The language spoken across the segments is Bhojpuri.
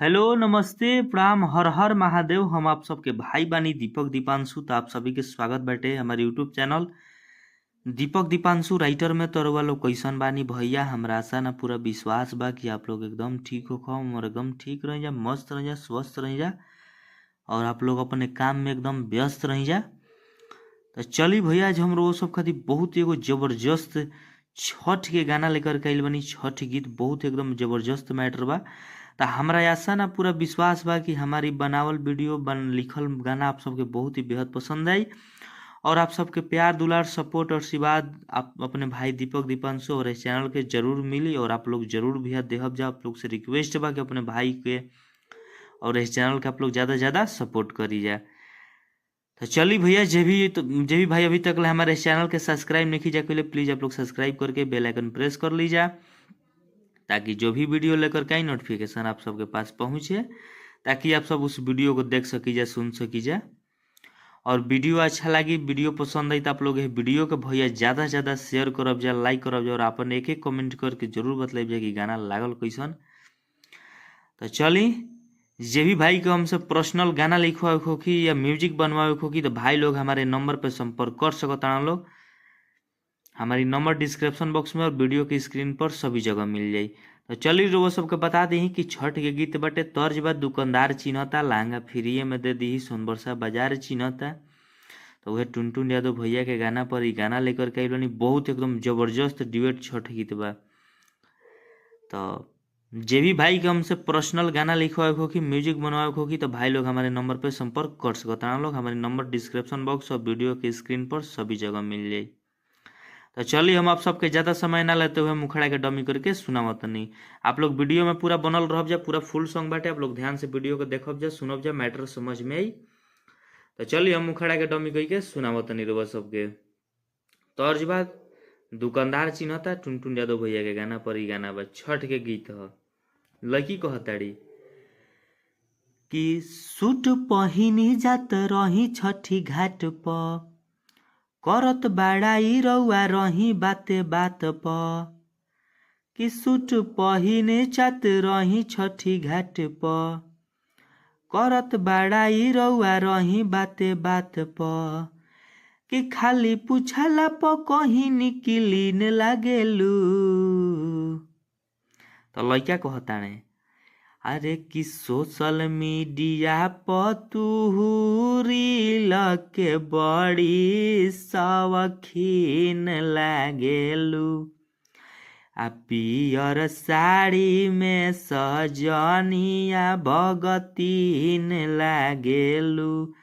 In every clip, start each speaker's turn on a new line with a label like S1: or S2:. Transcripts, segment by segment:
S1: हेलो, नमस्ते, प्रणाम, हर हर महादेव। हम आप सबके भाई बानी दीपक दीपांशु। तो आप सभी के स्वागत बाटे हमारे YouTube channel Deepak Deepanshu writer में। तो रउआ लोग कैसन बानी भैया? हमरा आशा ना पूरा विश्वास बा कि आप लोग एकदम ठीक होखम और एकदम ठीक रही जा, मस्त रही जा, स्वस्थ रही जा और आप लोग अपने काम में एकदम व्यस्त रही जा। तो चली भैया, आज हम रोज सब खातिर बहुत एगो जबरदस्त छठ के गाना लेकर के आइल बानी। छठ गीत बहुत एकदम जबरदस्त मैटर बा। तो हमरा आशा ना पूरा विश्वास बा कि हमारी बनावल वीडियो बन लिखल गाना आप सबके बहुत ही बेहद पसंद आई और आप सबके प्यार दुलार सपोर्ट और आशीर्वाद आप अपने भाई दीपक दीपांशु और इस चैनल के जरूर मिली और आप लोग जरूर भैया देहब जा। आप लोग से रिक्वेस्ट बा कि अपने भाई के और इस चैनल के आप लोग ज़्यादा से ज़्यादा सपोर्ट करी जाए। तो चली भैया, जे भी भाई अभी तक ले हमारे इस चैनल के सब्सक्राइब नहीं की जा प्लीज़ आप लोग सब्सक्राइब करके बेल आइकन प्रेस कर लीजिए ताकि जो भी वीडियो लेकर के आई नोटिफिकेशन आप सबके पास पहुँचे, ताकि आप सब उस वीडियो को देख सकी जा, सुन सकी जा। और वीडियो अच्छा लगी, वीडियो पसंद आई तो आप लोग ये वीडियो के भैया ज़्यादा से ज़्यादा शेयर करब जा, लाइक करब जा और अपन एक एक कमेंट करके जरूर बतलाइब जा कि गाना लागल कैसन। तो चली, जे भी भाई के हमसे पर्सनल गाना लिखवावे के होखी या म्यूजिक बनवावे के होखी तो भाई लोग हमारे नंबर पर संपर्क कर सकता लोग। हमारी नंबर डिस्क्रिप्शन बॉक्स में और वीडियो की स्क्रीन पर सभी जगह मिल जाई। तो चलिए रोज सबके बता दी कि छठ के गीत बटे तर्ज बा दुकानदार चिन्हता, लहंगा फ्रीए में दे दी सोनबरसा बाजार चिन्हता। तो वह टुनटुन यादव भैया के गाना पर ई गाना लेकर के आइल बानी। बहुत एकदम जबरदस्त ड्यूएट छठ गीत बा। तो जे भी भाई के हमसे पर्सनल गाना लिखवावे के होखी, म्यूजिक बनवावे के होखी तो भाई लोग हमारे नंबर पर संपर्क कर सकता लोग। हमारे नंबर डिस्क्रिप्शन बॉक्स और वीडियो के स्क्रीन पर सभी जगह मिल जाई। तो चलिए, हम आप सबके ज़्यादा समय ना लेते हुए मुखड़ा के डमी करके सुनावत नहीं। आप लोग वीडियो में पूरा बनल रहब जा, पूरा फुल सॉन्ग बाटे। आप लोग ध्यान से वीडियो को देखब जा, सुनब जा, मैटर समझ में आई। तो चलिए, हम मुखड़ा के डमी कह के सुनावत नहीं रहुआ सबके। तर्ज बाद दुकानदार चिन्हता, टुनटुन यादव भैया के गाना पर ई गाना बा, छठ के गीत ह। लड़की कहताड़ी कि सूट पहिनी जात रही छठी घाट पर, करत बाड़ाई रउआ रही बाते बात प, कि सूट पहिने जात रही छठी घाट प, करत बाड़ाई रउआ रही बाते बात प, कि खाली पुछला प कहीं निकली लागेलू। तो लड़का कहताणे, अरे कि सोशल मीडिया पर तू रील के बड़ी शौकीन लागेलू, आ पियर साड़ी में सजनिया भगतीन लागेलू,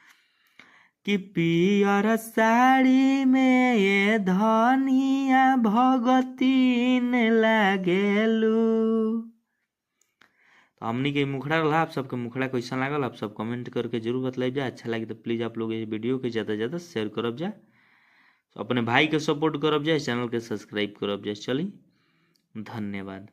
S1: कि पियर साड़ी में ये धनिया भगतीन लागेलू। तो हमनी के मुखड़ा रहा। आप सबके मुखड़ा कैसा लागल आप सब कमेंट करके जरूर बतलाइब जा। अच्छा लगे तो प्लीज़ आप लोग इस वीडियो के ज़्यादा से ज़्यादा शेयर करब जा, तो अपने भाई के सपोर्ट करब जा, चैनल के सब्सक्राइब करब जा। चली, धन्यवाद।